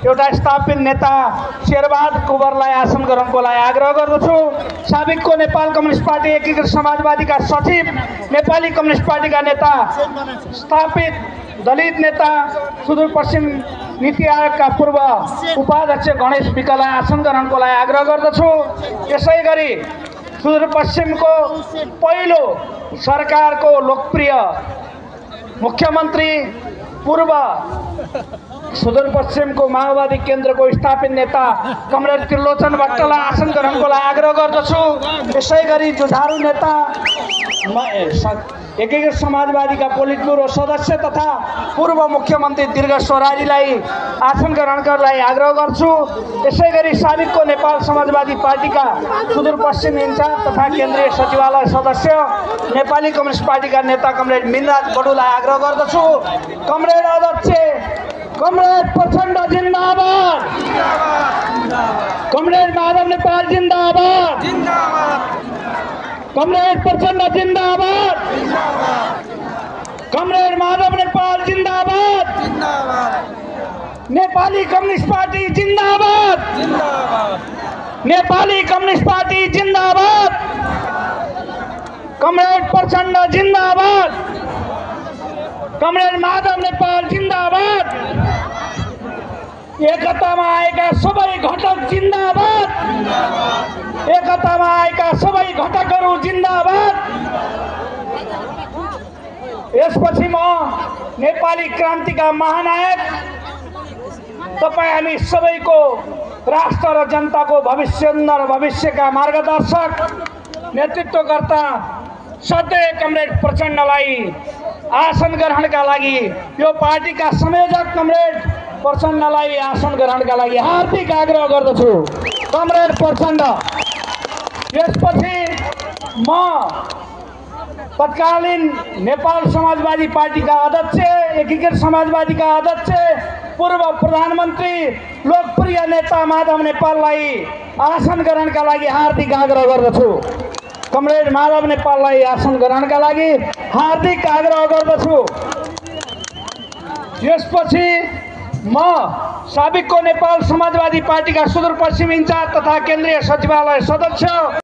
एउटा स्थापित नेता शेरबहादुर कुँवरलाई आसन ग्रहणको लागि आग्रह गर्दछु। साबिकको नेपाल कम्युनिस्ट पार्टी एकीकृत समाजवादीका सचिव, नेपाली कम्युनिस्ट पार्टीका नेता, स्थापित दलित नेता, सुदूरपश्चिम नीति आयोगका पूर्व उपाध्यक्ष गणेश विकलाई आसन ग्रहणको लागि आग्रह गर्दछु। यसैगरी सुदूरपश्चिमको पहिलो सरकारको लोकप्रिय मुख्यमन्त्री, पूर्व सुदूरपश्चिमको माओवादी केन्द्रको स्थापित नेता कमरेड त्रिलोचन भट्टलाई आसन ग्रहणको लागि आग्रह गर्दछु। यसैगरी जुझारु नेता, एकीकृत समाजवादीका पोलिट ब्युरो सदस्य तथा पूर्व मुख्यमन्त्री दीर्घ स्वराजीलाई आसन ग्रहणका लागि आग्रह गर्छु। यसैगरी साबिकको नेपाल समाजवादी पार्टीका सुदूरपश्चिम इन्चार्ज तथा केन्द्रीय सचिवालय सदस्य, नेपाली कम्युनिस्ट पार्टीका नेता कमरेड मिनराज बडुलाई आग्रह गर्दछु। कमरेड अध्यक्ष कमरेड प्रचण्ड जिन्दाबाद, कमरेड माधव नेपाल जिन्दाबाद, कमरेड प्रचण्ड जिन्दाबाद, कमरेड माधव नेपाल जिन्दाबाद, नेपाली कम्युनिस्ट पार्टी जिन्दाबाद, नेपाली कम्युनिस्ट पार्टी जिन्दाबाद, कमरेड प्रचण्ड जिन्दाबाद, कमरेड माधव नेपाल जिन्दाबाद, एकतामा आएका सबै घटक जिन्दाबाद, एकतामा आएका सबै घटकहरू जिन्दाबाद। यसपछि म नेपाली क्रान्तिका महानायक, तपाईँ हामी सबैको राष्ट्र र जनताको भविष्य र भविष्यका मार्गदर्शक, नेतृत्वकर्ता सधैँ कमरेड प्रचण्डलाई आसन ग्रहणका लागि, यो पार्टीका संयोजक कमरेड प्रचण्डलाई आसन ग्रहणका लागि हार्दिक आग्रह गर्दछु। कमरेड प्रचण्ड। यसपछि म तत्कालीन नेपाल समाजवादी पार्टीका अध्यक्ष, एकीकृत समाजवादीका अध्यक्ष, पूर्व प्रधानमन्त्री, लोकप्रिय नेता माधव नेपाललाई आसन ग्रहणका लागि हार्दिक आग्रह गर्दछु। कमरेड माधव नेपाललाई आसन ग्रहणका लागि हार्दिक आग्रह गर्दछु। यसपछि म साबिकको नेपाल समाजवादी पार्टीका सुदूरपश्चिम इन्चार्ज तथा केन्द्रीय सचिवालय सदस्य